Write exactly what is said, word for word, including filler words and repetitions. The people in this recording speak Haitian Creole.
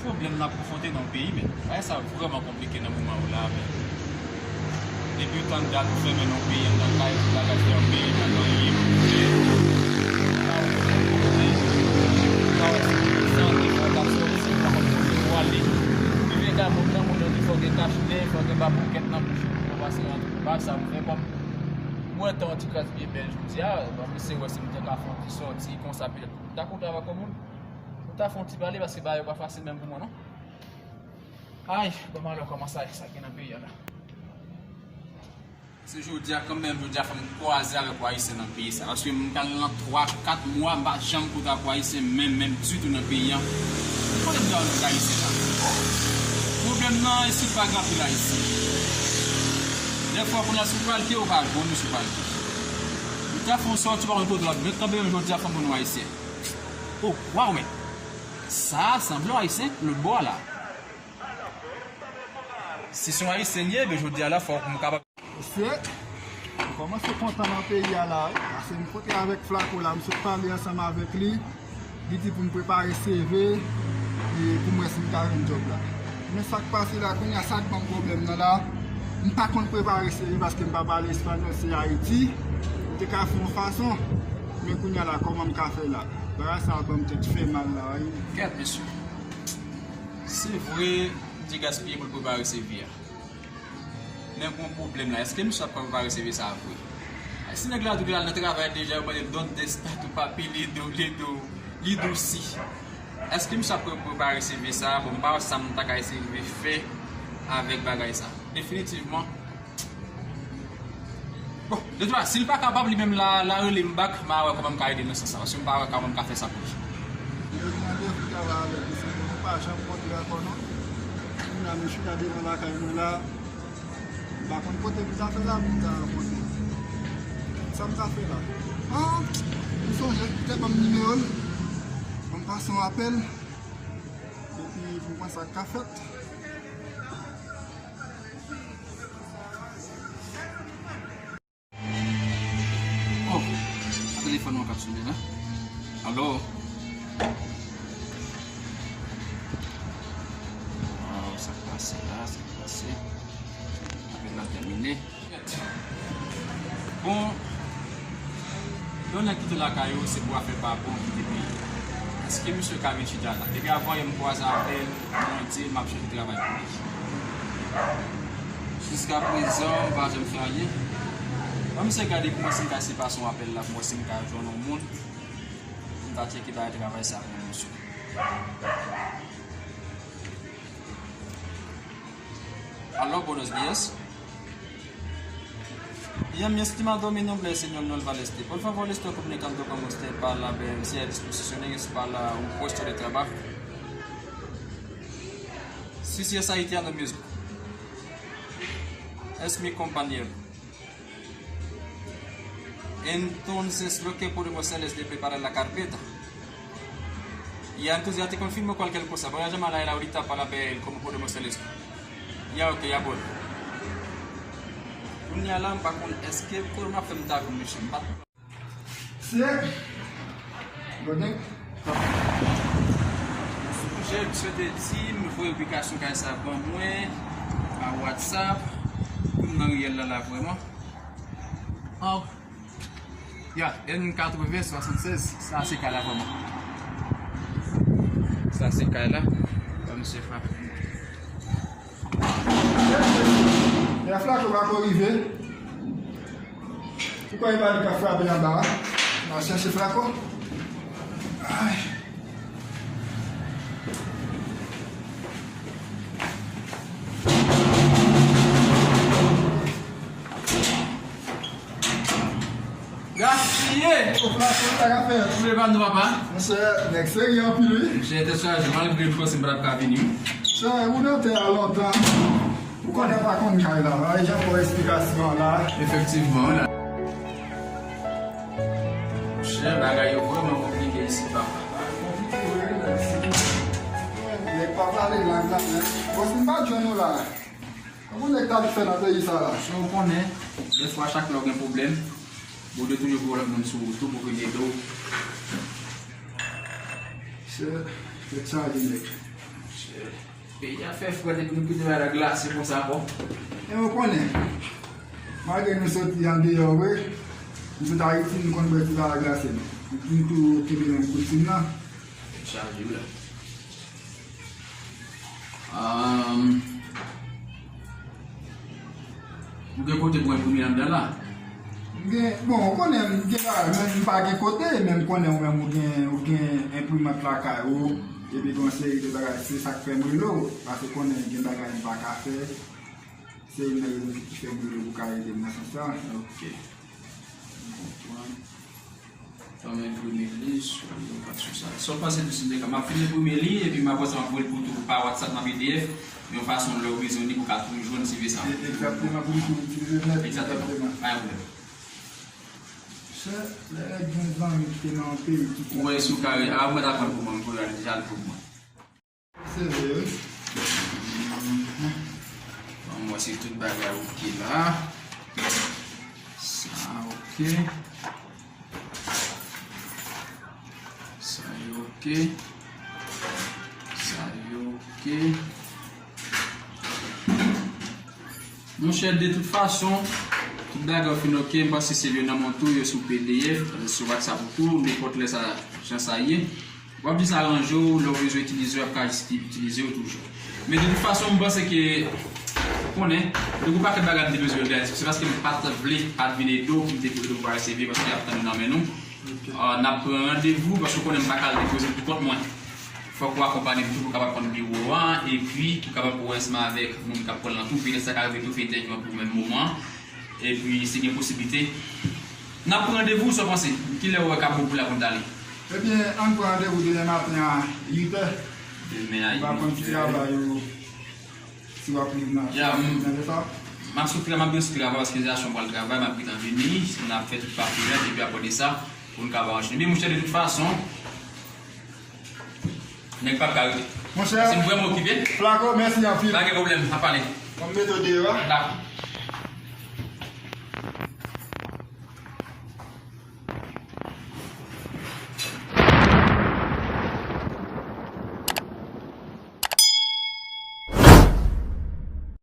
Pwoblèm n ap konfwonte nan peyi, men bagay sa vrèman konplike nan moman ou la, men. Depi w tann dat ou fèmen nan peyi, anndan kay, tout bagay fèmen, pa gen anyen pou fè. Pa wè si w fè koze, pa wè si w fè sante, fò w t ap sòti, w pa konn kote pou ale. Rive kay moun nan, moun yo di fò w gen kachnen, fò w gen ba pokèt nan bouch ou pou w pase rantre. Bagay sa m fè kòm mwen tan yon ti kras byen bèl jodi a, bon, m eseye wè si m te ka fè yon ti sòti konsa, petèt m ta kontre avèk yon moun. M ta fè yon ti pale paske bagay yo pa fasil menm pou mwen non. Ay, ban m al wè kòman sa, sa gen nan peyi a la. Se jodi a kanmenm, jodi a fò m kwaze avèk yon Ayisyen nan peyi sa. Paske m pral nan twa, kat mwa, m pa janm kote ak yon Ayisyen menm, menm ditou nan peyi a. Kote m ta wè lòt Ayisyen la? Pwoblèm nan, isit pa gen anpil Ayisyen. Dèfwa, kounye a, si w pral te, ou pa jwenn, ou si w pral te. Ou ta fè yon sòti, ou pa konn kote w ap met kanpe, men jodi a, fò m jwenn yon Ayisyen. Oh, waw, men! Sa a sanble yon Ayisyen, lòt bò a la. Si se yon Ayisyen li ye, men jodi a la, fòk m kapab. Mesye, m kòmanse kontan nan peyi a la, wi. Paske m kote avèk Flaco la, m sot pale ansanm avèk li. Li di pou m prepare C V, e pou m wè si m ka jwenn djòb la. Men sa k pase la, kounye a, sa k ban m pwoblèm nan la, m pa konn prepare C V paske m pa pale espanyòl, se Ayiti. M te ka fè yon fason, men kounye a la, kòman m ka fè la? Bagay sa a ban m tèt fè mal la, wi. Kèt, mesye. Se vre, m te gaspiye pou l prepare C V a. Men gon pwoblèm la. Èske misye ap ka prepare C V sa a vre? Si nèg la di w li al nan travay deja, yo mande l dónde está tu papelito, li di w, li di w si. Èske misye ap pre-, prepare C V sa a? Bon, m pa wè sa m ta ka eseye fè avèk bagay sa. Definitivman. Bon, de tout fason, si l pa kapab li menm la, la rele m back, m a wè kòman m ka ede l nan sans sa. Paske m pa wè kòman m ka fè sa pou li. Yo mande pou travay avèk li, se pou nou pa janm kontre ankò non. Kounye a, m chita devan lakay mwen la. M pa konn kote pou ta fè la, pou ta rankontre. Sa m ta fè la? Ah, m sonje, li te ban m nimewo l. Ban m pase yon apèl. Epi pou m wè sa k ka fèt. Oh, a telefòn mwen k ap sone la. Alo? Waw, sa k pase la, sa k pase? Apèl la tèmine. Bon, yon nèg kite lakay ou, se pou afè pa bon, kite peyi. Èske misye ka vin chita la? Depi avan yè m kwaze avè l, mwen di l m ap chèche travay pou li. Jiska prezan, m pa janm fè anyen. Ban misye gade pou mwen si m ka eseye pase yon apèl la, pou mwen si m ka jwenn yon moun. M ta tcheke bagay travay sa pou misye. Aló, buenos días. Bien, mi estimado, mi nombre es señor Norval Este. Por favor, le estoy comunicando con usted para ver si hay disposiciones para un puesto de trabajo. Sí, sí, es haitiano mismo. Es mi compañero. Entonces, lo que podemos hacer es de preparar la carpeta. Ya, entonces ya te confirmo cualquier cosa. Voy a llamar a él ahorita para ver cómo podemos hacer esto. Ya, ok, ya voy. Kounye a la, m pa konn èske kòman m ap fè m ta jwenn mesye. M pa Se Loden. Sou jè, misye te di m voye ubikasyon kay sa ban mwen pa WhatsApp. M nan riyèl la, la vrèman. Oh. Ya, N katreven swasannsèz. Sa se kay la vrèman. Sa se kay la. Ban misye frape. Lè Flaco pa ko rive. Ou kwè e pa li k ap frape anba a? N al chèche Flaco. Ay. Gaspiye! Ou Flaco, sa k ap fèt? Ou vle pa nou, papa? Monchè, nèg serye anpil, wi. Monchè, tèt chaje, malgre m panse m pa t ap ka vini, wi. Monchè, ou nan tè a lontan. Ou konnen pa konn kay la, pa jan fò esplikasyon la. Efektivman, wi la. Monchè, bagay yo vrèman konplike isit, papa. Konplike vre, wi, men si nèg pa pale lang la, men. Bon, si m pa t jwenn ou la, kòman nèg t ap fè nan peyi sa la? Monchè, ou konnen, dèfwa chak lè w gen pwoblèm, Bondye toujou voye lòt moun sou wout ou pou vin ede w. Se, tèt chaje, nèg. Peyi a fè frèt epi nou kite bagay la glase konsa ankò. E ou konnen, malgre nou soti andeyò vre, nou sot Ayiti, nou konn bwè ti bagay glase nou. Nou tou kenbe menm koutim nan. Chaje wi la. Ahn, ou gen kote pou enprime anndan la? M gen, bon, ou konnen m gen bagay, men m pa gen kote, men m konnen ou menm ou gen, ou gen enprimant lakay ou, epi gen yon seri de bagay, se sa k fè m rele w, paske konnen gen bagay m pa ka fè, se youn nan rezon ki fè m rele w pou ka ede m nan sans sa. Ok. M konprann. Fè m enprime li sou yon kat sou sa. Sa w panse de sou de ka? M ap fin enprime li, epi m ap pase m ap voye l pou tou pa WhatsApp nan P D F, yon fason lè w bezwen li pou w ka toujou jwenn seve sa. E, egzakteman, pou m tou itilize nèt, egzakteman. Egzakteman. Pa gen pwoblèm. Chè, lè gen zanmi ki te nan yon peyi ki... Ou wè sou kare, a, mwen ta pran pou mwen, m voye al, deja al pou mwen. Seve wi. Bon, mwen se tout bagay ok la. Sa ok. Sa yo ok. Sa yo ok. Monchè, de tout fason, tout bagay fin ok. M panse seve yo nan men w tou, yo sou P D F, sou WhatsApp ou tou, nenpòt lè sa, jan sa ye. W ap jis aranje w, lè w bezwen itilize w, w ap ka jis itilize w toujou. Men de tout fason, m panse ke, ou konnen, gen yon pakèt bagay m te bezwen regle, se paske m pa t vle, pa t vin ede w, pou m te ede w pou seve, paske y ap tann nan men nou. Ok. Ah, n ap pran randevou, paske ou konnen m pa ka al depoze l pou kont mwen. Fòk ou akonpanye m tou pou w kapab konn biwo a, epi pou w kapab wè ansanm avèk moun k ap pran l lan tou, petèt sa ka rive tou fè entèvyou an pou menm moman an. Epi, si gen posiblite, n ap pran randevou, sa w panse? Kilè w wè k ap bon pou la pou n t ale? Ebyen, ann pran randevou demen maten a uit è. Demen a uit è. M pa konn si travay ou, si w ap rive nan, si w ap rive nan lè sa. M ap sou travay, m ap gen sou travay paske se ajan m pral travay, m ap gentan vini, n ap fè tout papye a, epi apre de sa, pou n kapab anchene. Men monchè, de tout fason, nèg p ap ka rete. Monchè, se m vrèman okipe. Flako, mèsi anpil. Pa gen pwoblèm, n ap pale. Mwen mete w deyò a. Dakò.